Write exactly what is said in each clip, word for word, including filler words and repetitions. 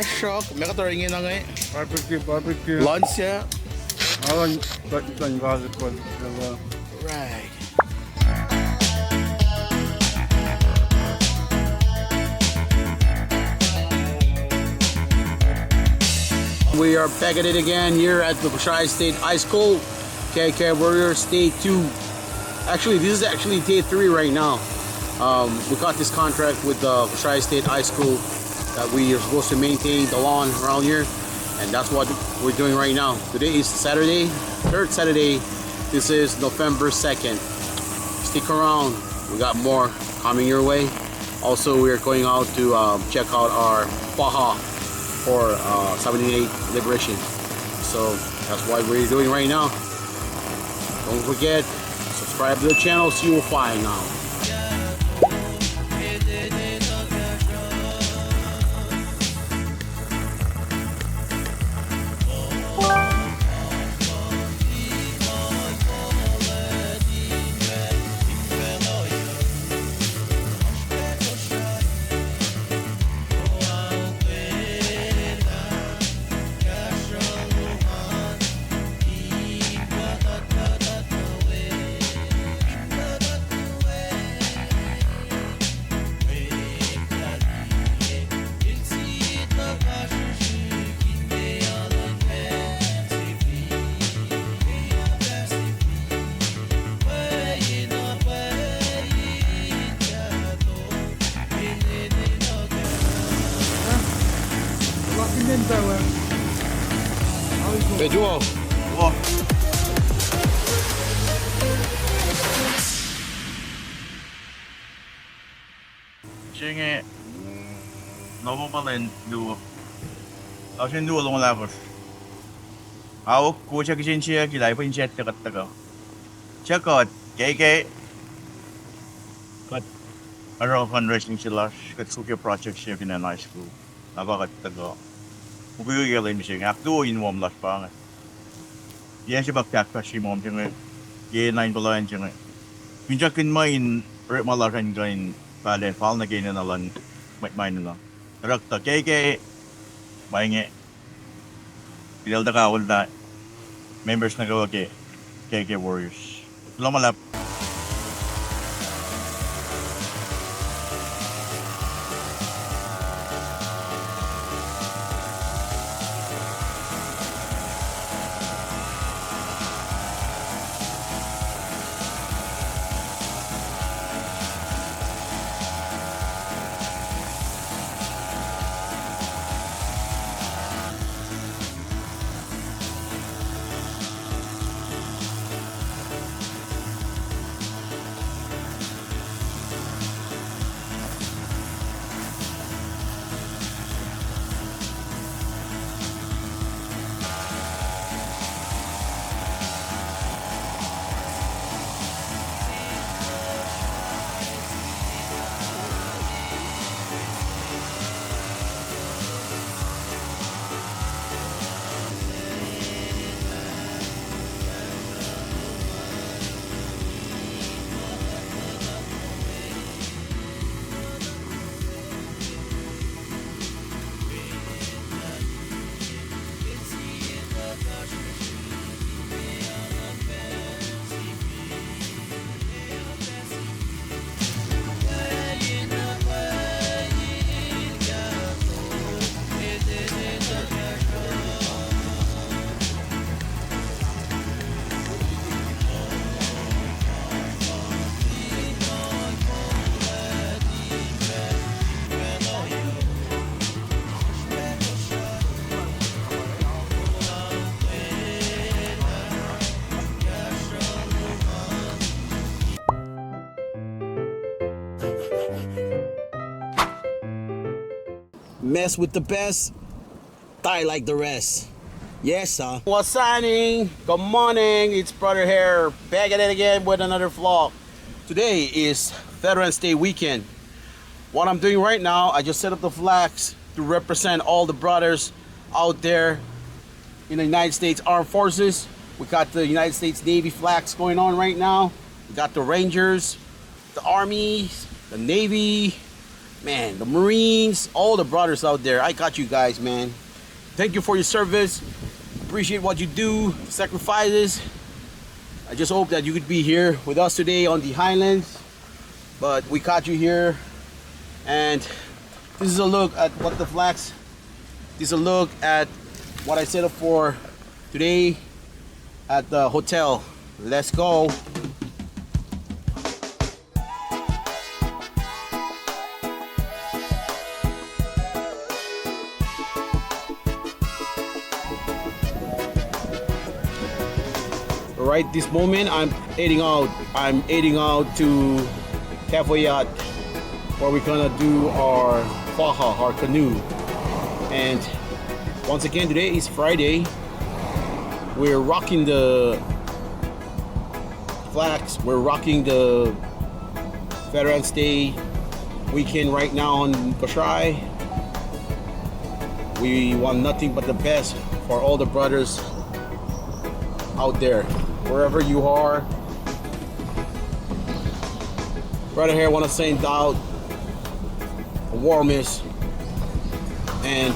Shock, me kuht oruh ingena inge. Barbecue, barbecue. Lunch, yeah. Alan, cut, cut, garlic, cut, cut. Right. We are back at it again here at the Kosrae State High School. K K Warriors Day two. Actually, this is actually day three right now. Um, we got this contract with the Kosrae State High School that we are supposed to maintain the lawn around here, and that's what we're doing right now. Today is Saturday, third Saturday. This is November second. Stick around. We got more coming your way. Also, we are going out to, um, check out our faha for, uh, seventy-eight Liberation. So that's what we're doing right now. Don't forget, subscribe to the channel, C O five now. Hey, Joel. Wah. Senge, November lwen luo. Oasr in luo longoul ahkosr. Aok, kowos ac kihsen siyuck lah efuh in siyuck tuh kuht tuhkuh. Siyuck kuht, K K. Kuht oruh fundraising se lasr, kuht sruokyac project se fin acn high school. Na pa kuht tuhkuh. Mukwikwi ke lwen mihsenge, ahkluo in wom lasr pa inge. Yac se pa ahkfahsrye mom se inge, yac nine puhlan se inge. Finsrak in ma in orekma lasr an kuh in fahlen fal nuh ke enenuh luhn mwet ma enenuh. Oruh kuhtuh K K ma inge. Kuht el tuhkuh ollah members nuh kwewa ke K K Warriors. Kuloh ma luhlahp. Mess with the best, die like the rest. Yes, sir. What's happening? Good morning. It's Brother here, back at it again with another vlog. Today is Veterans Day weekend. What I'm doing right now, I just set up the flags to represent all the brothers out there in the United States Armed Forces. We got the United States Navy flags going on right now. We got the Rangers, the Army, the Navy, Man, the Marines, all the brothers out there, I got you guys, man. Thank you for your service. Appreciate what you do, sacrifices. I just hope that you could be here with us today on the Highlands. But we caught you here. And this is a look at what the flags, this is a look at what I set up for today at the hotel. Let's go. Right this moment, I'm heading out. I'm heading out to Cafe Yacht, where we're gonna do our faha, our canoe. And once again, today is Friday. We're rocking the flags. We're rocking the Veterans Day weekend right now on Kosrae. We want nothing but the best for all the brothers out there, wherever you are. Right here, want to send out a warmest and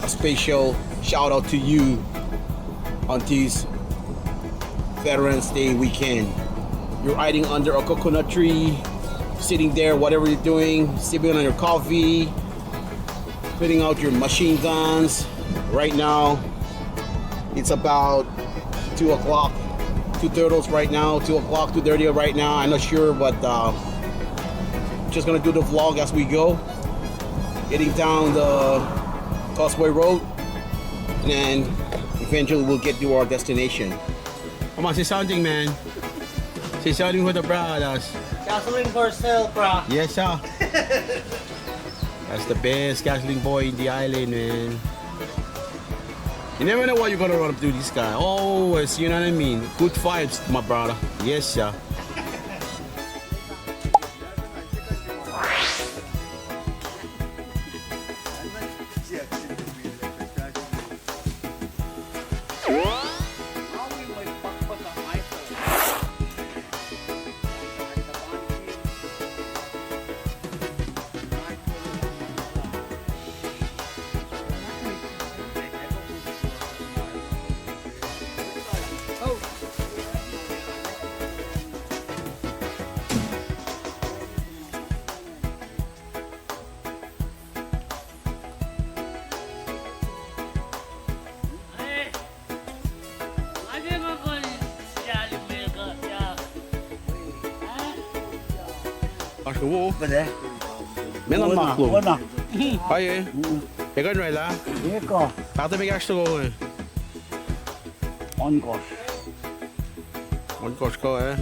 a special shout out to you on this Veterans Day weekend. You're hiding under a coconut tree, sitting there, whatever you're doing, sipping on your coffee, putting out your machine guns. Right now, it's about two o'clock, two thirty right now, two o'clock, two thirty right now. I'm not sure, but uh, just gonna do the vlog as we go, heading down the Causeway Road, and then eventually we'll get to our destination. Come on, say something, man. Say something for the brothers. Gasoline for sale, bro. Yes, sir. That's the best gasoline boy in the island, man. You never know what you're gonna run up to this guy. Always, you know what I mean? Good vibes, my brother. Yes, sir. Oasr wo. Bale. Meac na maklo? Wona. Aye. Ekuh in oraclah? Ekuh. Tahtuh meac ekahsr soko inge? Ohnkohsr. Ohnkohsr kuh, eh?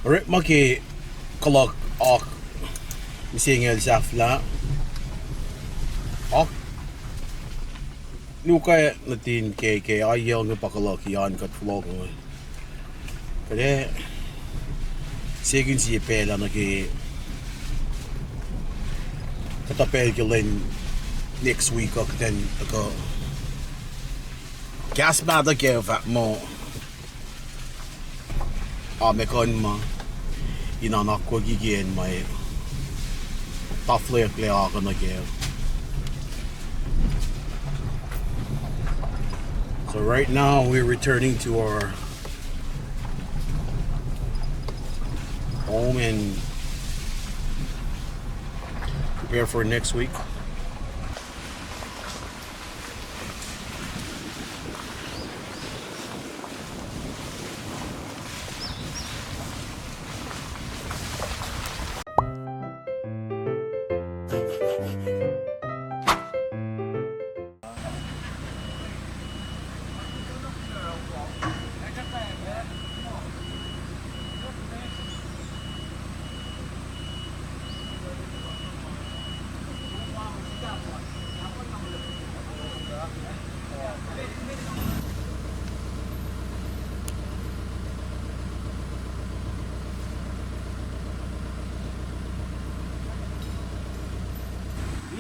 Orekma ke kuloh ak mihsenge el sahflah. Ak luhkah nuhtin ke, ke ohiyac inge pa kuloh ke an kuht fohlohk inge. Kuht ac sekin sie pacl ah nuh ke kuhtuh pacl ke lwen next week uh kuht in tuhkuh kahs mahtuh kac fahk muh amekan ma in an akwucki ke acn ma taflweack lac akuh nuh kac. So right now we're returning to our home and prepare for next week.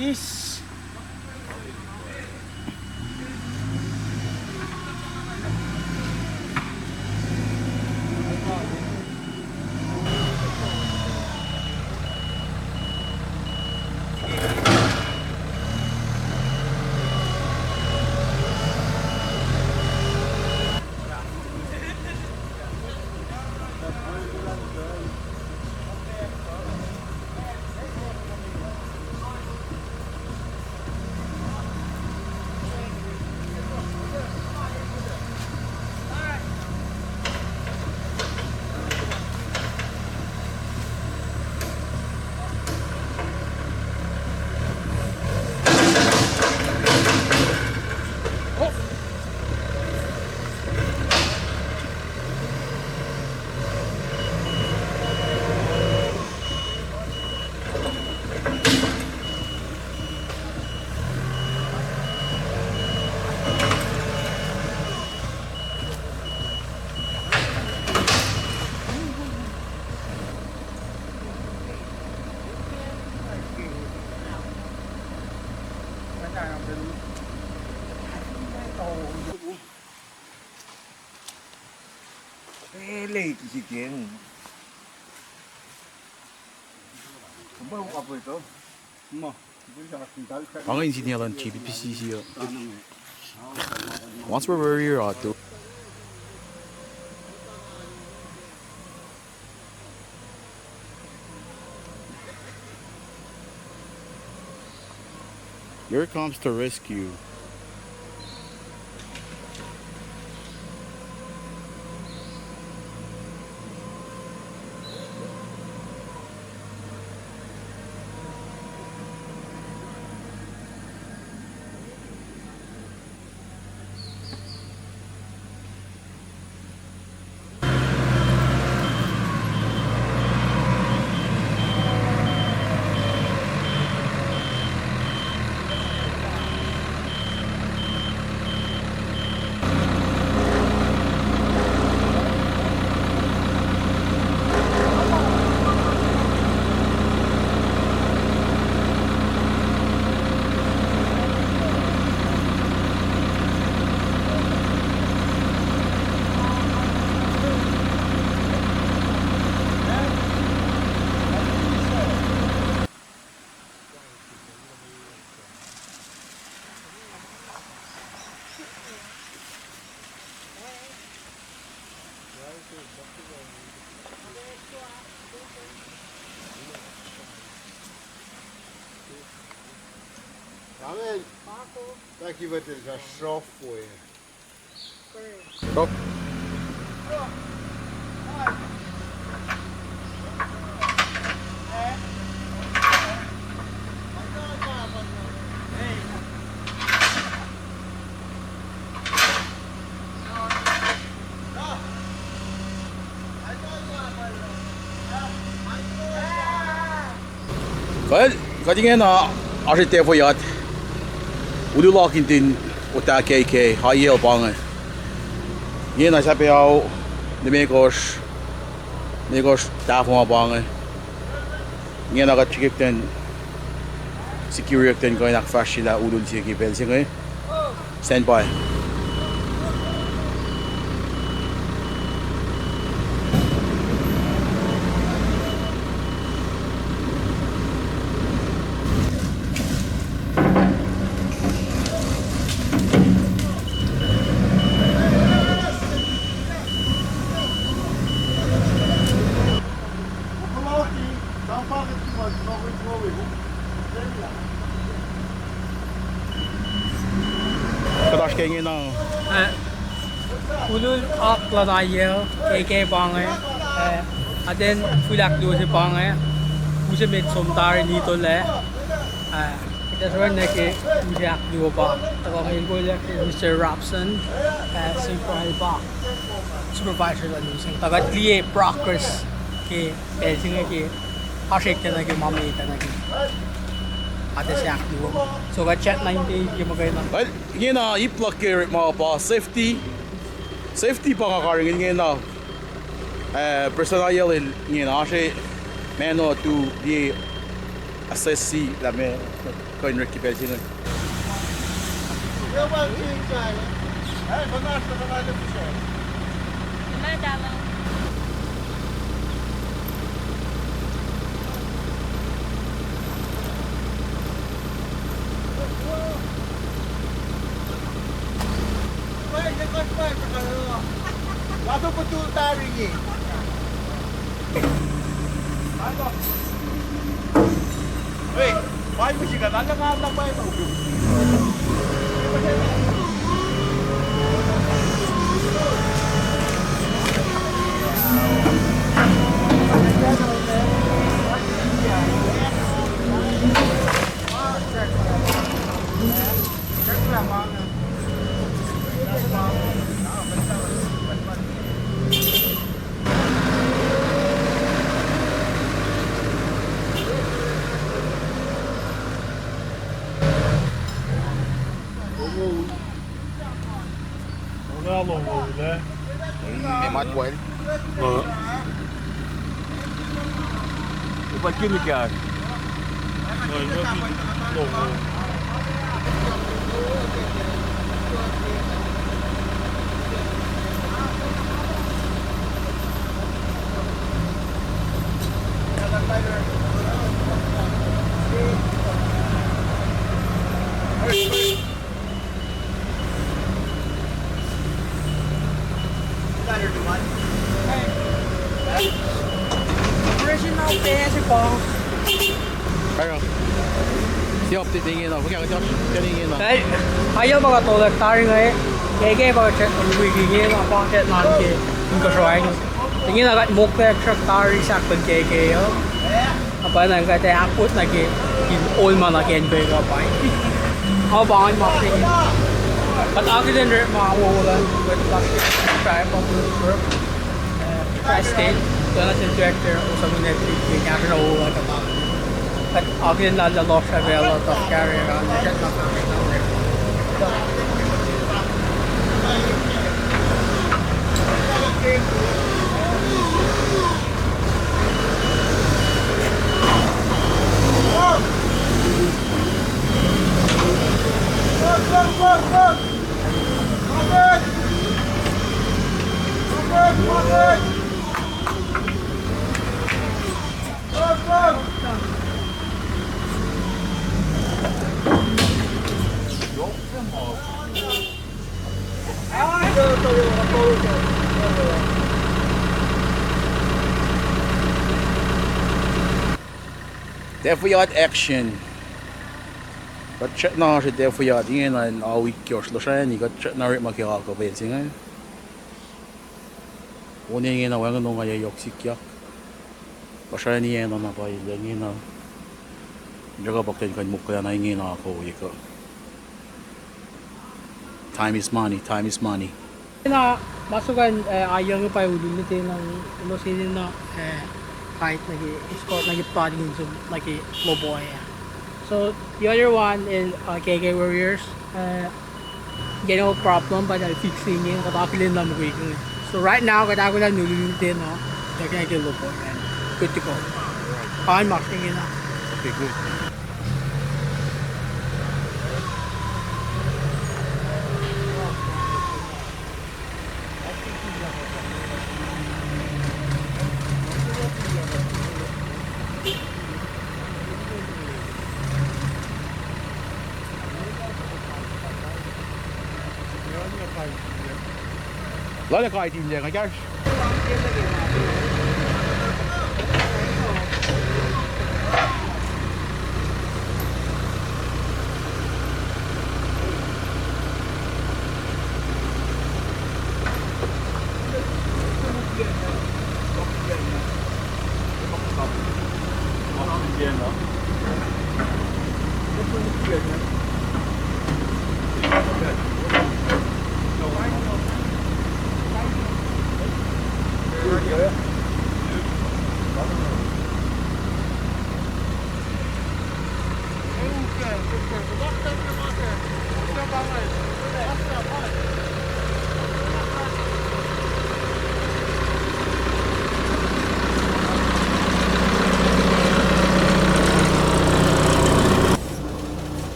Is. Pa inge engineer luhn G B P C C uh. Once we're where we are, dude. Here comes the rescue. Amen. Thank you, Victor. That's rough for you. Stop. Well, kuht ingena oasr Tafayat, ululokin tin otac K K, ayel pa inge. Ingena sapao limekohsr, limekohsr tahfuh ma pa inge. Ingena kuht srihke ten, security ten kuh in ahkfahsryelah ulul se ke pacl se inge. Stand by. Kuht oasr ke ingena. Eh, ulul oak luhn ayel, K K pa inge, eh, atacn fuhlahk luo se pa inge, use met som tari nitol ah, eh, kuht ac srihke nuh ke use ahkluo pa, tuhkuh inge in kol Mister Robson, eh, Supervisor pa, Supervisor luhn use. Tuhkuh liye progress ke pacl se inge ke, oasr ekta nuh ke ma met ah nuh ke. Atac se ahkluo. So kuht chat nuh in ke muhkwena. Well, ingena ip luhk ke orekma pa safety. Safety pa nga karihngihn ingena. Eh, Prestuhn Ayel el ingena oasr e mano tu liye assess lah meac kuh in orek ke pacl se inge. Memat wel. Upat kini kar. Operation na upac se pa. Ayo. Sie update ingena, fuhkah kuht oasr ke ingena. Ai, ayel pa kuht tolak tari inge, K K pa kuht chat nuh wiki ingena, pa chat nuh ke inkuhsrao inge. Ingena kuht mokleyuck sruhk tari sahk luhn K K uh. Na pwacnwacng kuht ac ahkot nuh ke in ol ma nuh ke in peka pa. Nga pa ngan ma se. Kuht akihlen orekma wowo luhn kuht lasr ke drive up. President, Jonathan Director, also Ministry, National Oil and Gas. Kuht akihlen lah lohsr avail of carrier on the jet. Tafayat action. Kuht srackna oasr Tafayat ingena in ao itkohsr lasr ah, kuht srackna orekma ke ako pacl se inge. One ingena wacngihn ongaiyac yohk sikyak. Lasr ah iyacna na pa el ingena. Jaka pakten kuh in mokleyuck na ingena ako ekuh. Time is money, time is money. Na, ma soko an, eh, ayang pa ulu nitena, elos enenuh, eh, Kite nuh ke escort nuh ke plot in som nuh ke Loboya. So the other one is uh, K K Warriors. Uh, general problem pa el fixing in kuht akihlen lah mukwikwi. So right now kuht akihlen lah nululul ten uh, kuht ke Loboya. Good to go. Alright. Fine, Mark, thank you na. Okay, good. Lal kite in leng, I guess.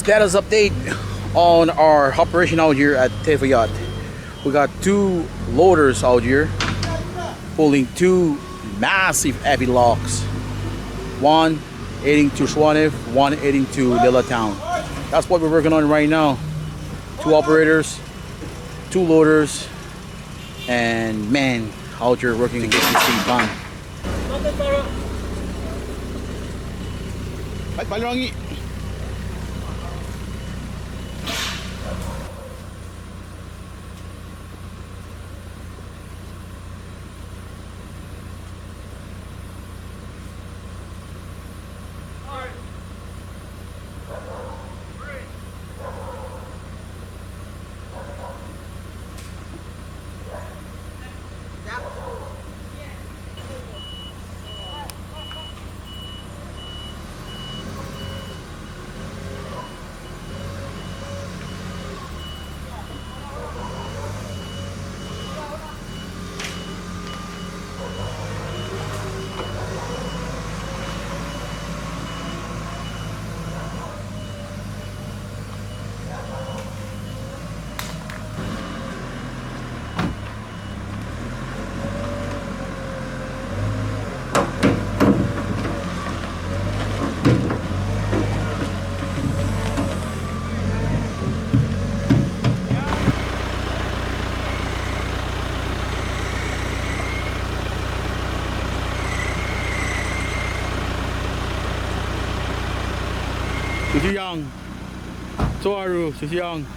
Status update on our operation out here at Tafayat. We got two loaders out here pulling two massive heavy logs. One heading to Shwanev, one heading to Lela town. That's what we're working on right now. Two operators, two loaders, and men out here working at the same time. Pal-, palrangi. Sisi yang. Soaru, sisi yang.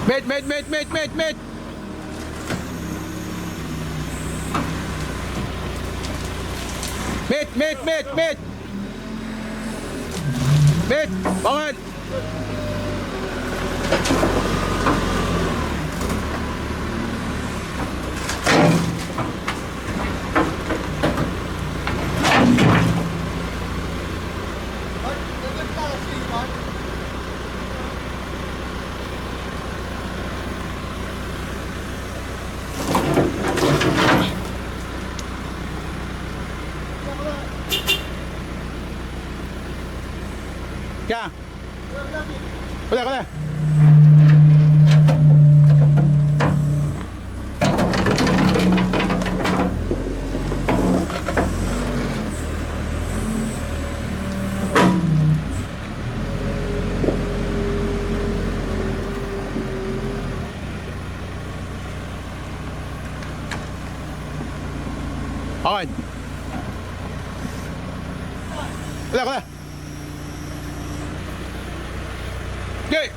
Met, met, met, met, met, met. Met, met, met, met. Met, pangan. Kya? Kole, kole. Amen. Kole, kole. Ke.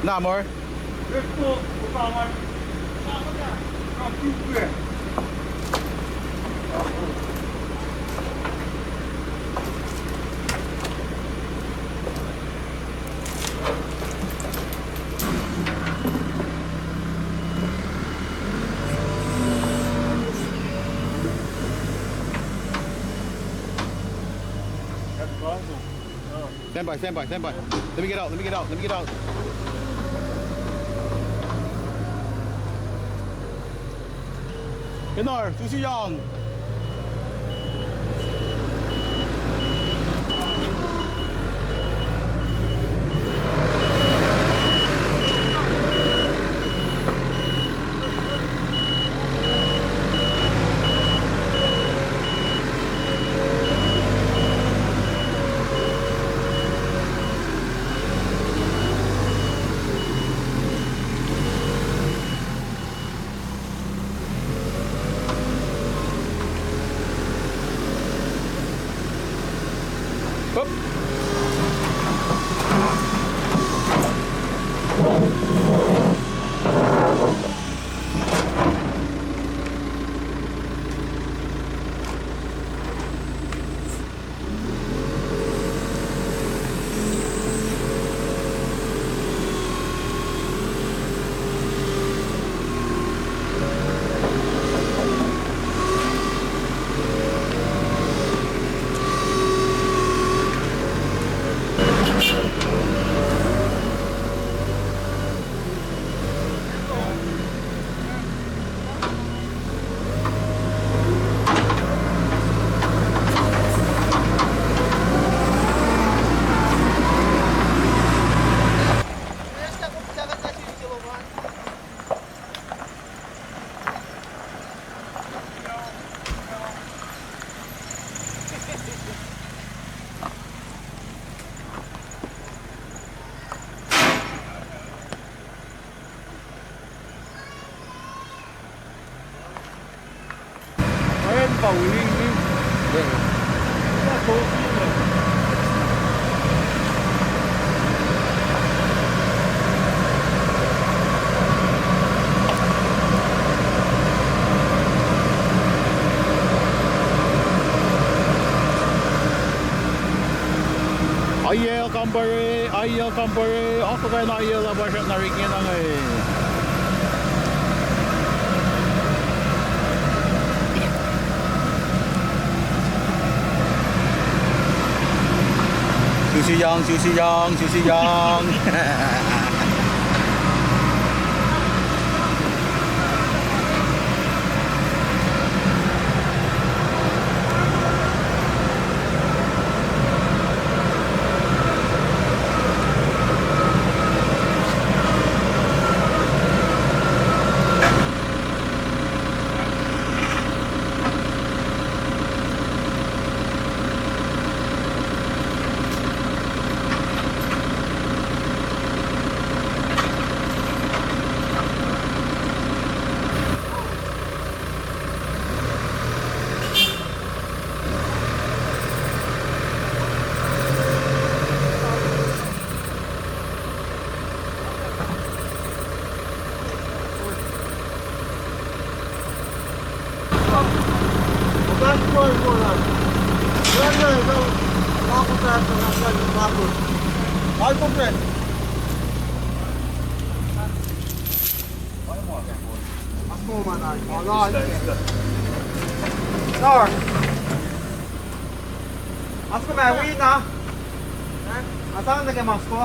Na more. Stand by, stand by, stand by. Let me get out, let me get out, let me get out. Kenar, Susie Young. Hup. Aiyacl Kampare, aiyacl Kampare, akuhkuhin aiyacl uh pa srackna orekma na inge. Susie Young, Susie Young, Susie Young. Sir. Masko ma wi na. Asang na ke masko.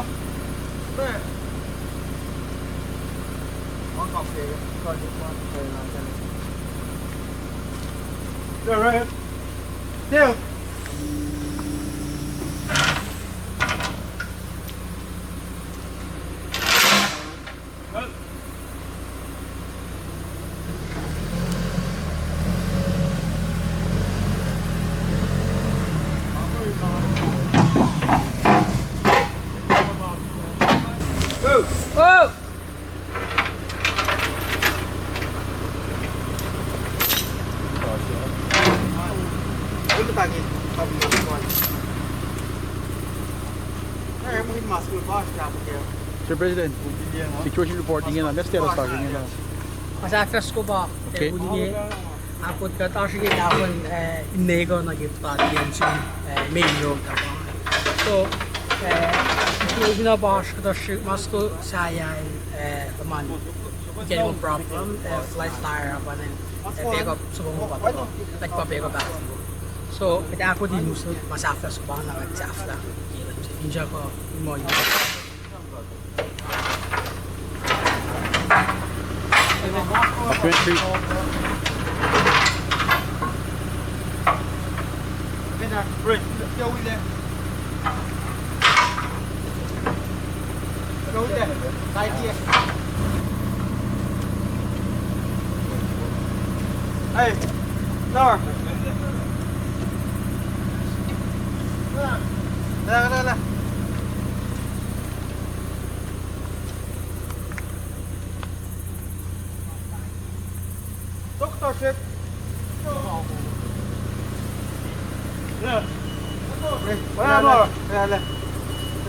Sir, right. Still. Oh! Sir President, situation report ingena, ma status lal ingena. Ma sahflah soko pa, okay. Ahkot kuht oasr ke tahfuhn, eh, ineko nuh ke battalion sun, eh, Main Road ah. So, eh, situation na pa oasr kuht oasr ma soko sahyac, eh, luhman mechanical problem, eh, flat tire, pa nen, eh, backup, so, pa, pa, pa backup ah. So, kuht ahkot in us ma sahflah soko pa na kuht sahflah. Injak, uh, mo Documentary. Hey, Lord. Lah, lah, lah. Doctor, check. Yeah. Where are you? Yeah, yeah,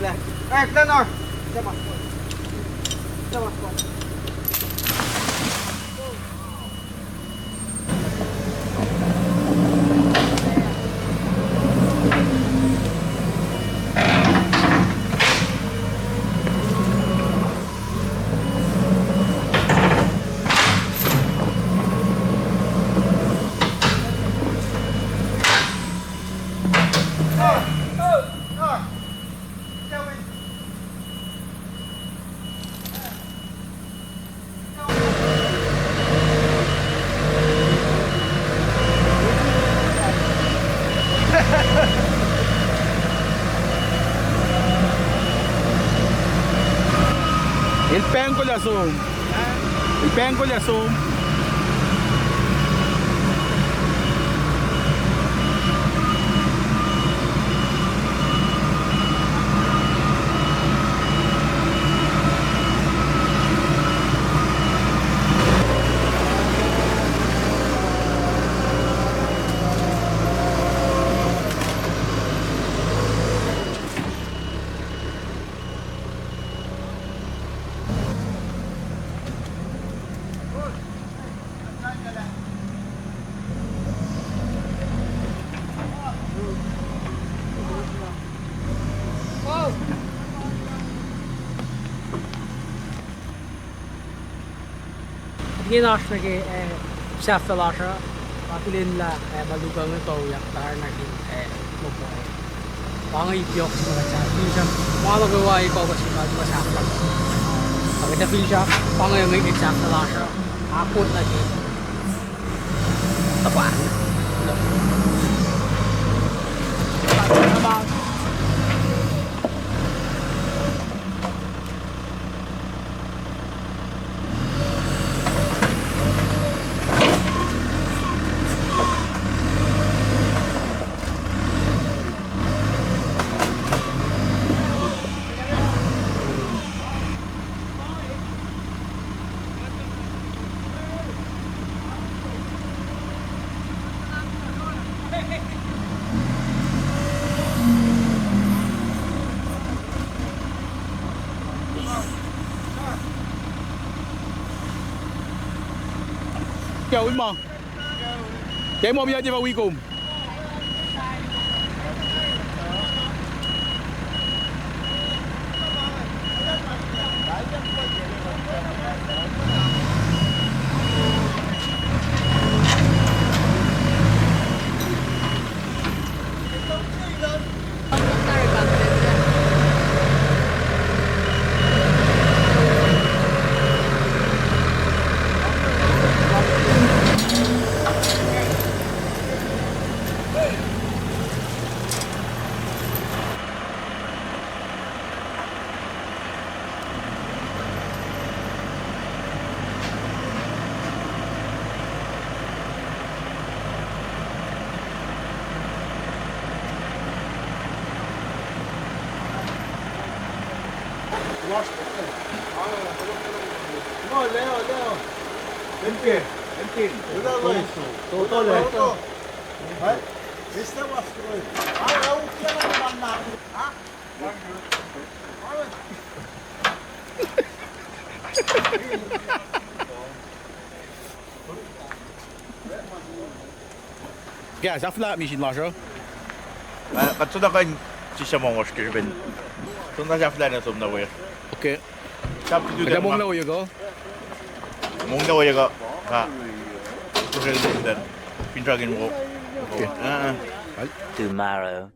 yeah. Hey, Lenore. Come on. Come on, come on. El pahngkolah som. El pahngkolah som. Ingena oasr nuh ke, eh, sahflah lasr uh, ma kulen lah, eh, ma luhkuhn inge toyak tari nuh ke, eh, mopo. Pa inge ip yohk se ma kuht sahflah. Finsrak, ma nuh kwewa ekuh kuh se ma kuht sahflah. Ac kuht finsrak, pa inge inge sahflah lasr uh. Ahkot nuh ke. Tapa. Ke wi ma. Ke ma wi ate pa wi kom. Ke sahflah misin lasr uh. Ah, kuht soenna kuh in sisya mongohsr ke srihpen soenna sahflah na som na we. Okay. Sahp tutu kuht mong na oiyac kuh. Mong na oiyac kuh. Ah. Kuht fin srakin mo. Okay. Ah. Tomorrow.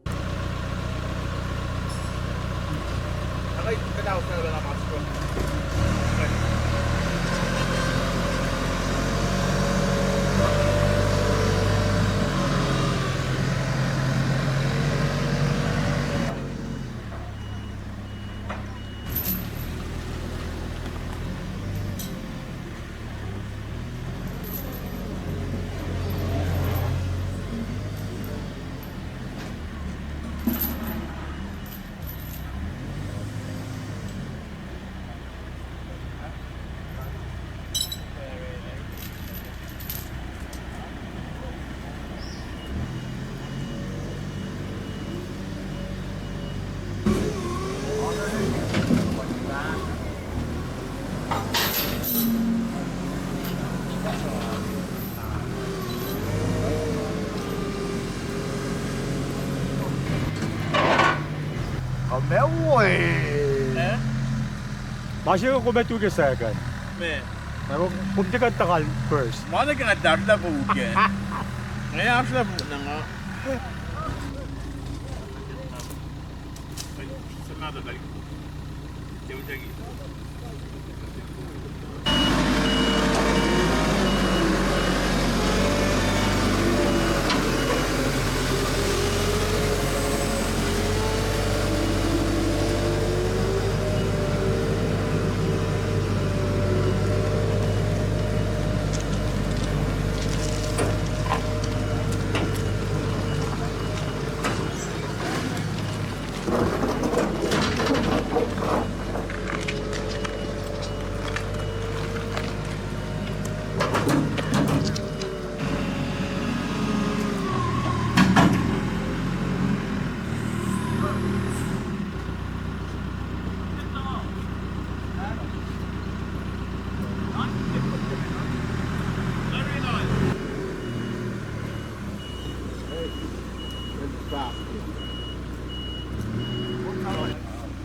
Kom ac wo. Eh? Ma se kom ac tu ke second. Me. Na kom, kom tiac kuh in tuhkuh first. Ma nuh ke nga tiac arlac pouk ke. Nga arlac pouk na nga.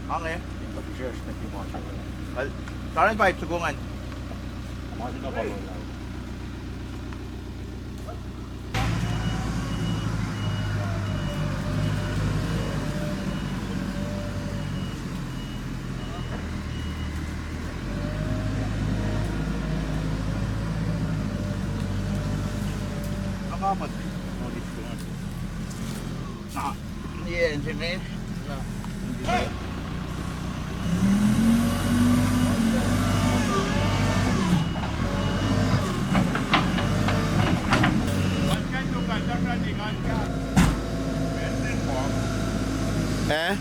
Ange. Well, current pipe soko ngan. Eh?